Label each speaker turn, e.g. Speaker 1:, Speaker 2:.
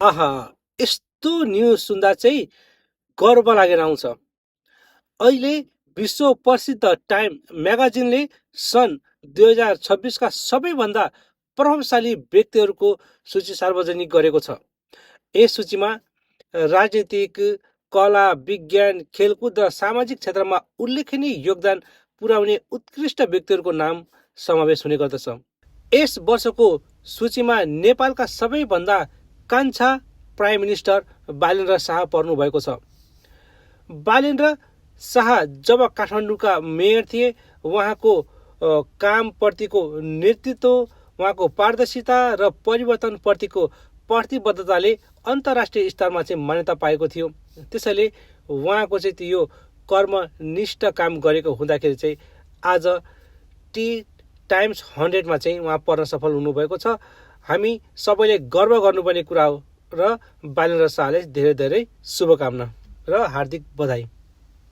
Speaker 1: आहा, यस्तो न्युज सुन्दा चाहिँ गर्व लागेर आउँछ। अहिले विश्व प्रसिद्ध टाइम म्यागाजिनले सन् 2026का सबैभन्दा प्रभावशाली व्यक्तिहरूको सूची सार्वजनिक गरेको छ। यस सूचीमा राजनीतिक, कला, विज्ञान, खेलकुद र सामाजिक क्षेत्रमा उल्लेखनीय योगदान पुर्याउने उत्कृष्ट व्यक्तिहरूको नाम समावेश हुने गर्दछ। यस वर्षको सूचीमा नेपालका सबैभन्दा कान्छा प्राइम मिनिस्टर बालेन्द्र शाह पर्नु भएको छ। बालेन्द्र शाह जब काठमाडौँका मेयर थिए, उहाँको कामप्रतिको नेतृत्व, उहाँको पारदर्शिता र परिवर्तनप्रतिको प्रतिबद्धताले अन्तर्राष्ट्रिय स्तरमा चाहिँ मान्यता पाएको थियो। त्यसैले उहाँको चाहिँ यो कर्मनिष्ठ काम गरेको हुँदाखेरि चाहिँ आज टी टाइम्स 100मा चाहिँ उहाँ पर्न सफल हुनुभएको छ। हामी सबैले गर्व गर्नुपर्ने कुरा हो र बालेन्द्र शाहले धेरै धेरै शुभकामना र हार्दिक बधाई।